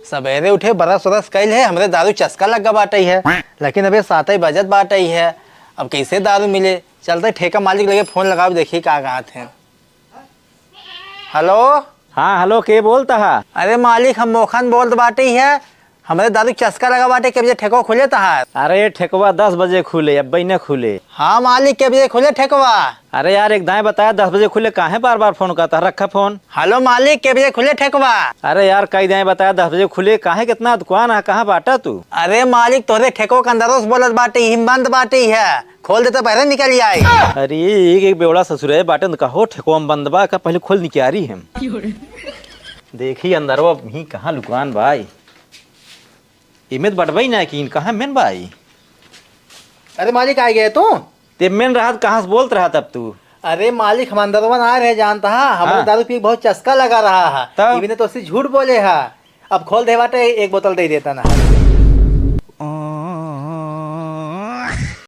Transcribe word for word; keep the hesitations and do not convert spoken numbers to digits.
सबेरे उठे, ब्रश व्रश कइल है, हमरे दारू चस्का लग गा बाटइ है, लेकिन अबे सातइ बजत बाटइ है, अब कइसे दारू मिले? चलते ठेका मालिक लगे फोन लगावे, देखी का कहत है। हेलो। हाँ, हेलो, के बोलत हा? अरे मालिक, हम मोखन बोलत बाटी है, हमरे दारू चस्का लगा बाटे, के बजे ठेको खुले तहार? अरे, ठेकवा दस बजे खुले, अब्बइ न खुले। हाँ मालिक, के बजे खुले ठेकवा? अरे यार, एक दाएं बताया दस बजे खुले, काहे बार बार फोन करत हा? रखा फोन। हेलो मालिक, के बजे खुले ठेकवा? अरे यार, कई दाएं बताया दस बजे खुले, काहे, कितना दुकान है, कहाँ बाटा तू? अरे मालिक, तोहरे ठेको के अंदरों से बोलत बाटी, हिम बंद बाटी है, खोल देते पहले निकल जाए। अरे, एक एक बेवड़ा ससुरे बाटे न, कहो ठेको में बंद बा का, पहले खोल निकाली हम। देखी अंदरवा ही कहाँ लुकान बा ई। इमे त बटबई ना कि कहाँ मेन बा ई। अरे मालिक, आ गए तू? ते मेन रहत कहाँ से बोलत रहत अब तू? अरे मालिक, हम अंदरवा ना रहे जानता हा, हमरे हाँ। दारू पी के बहुत चस्का लगा रहा है। तब? इबने तो उससे झूठ बोले हा। अब खोल दे बाटे, एक बोतल दे देता ना।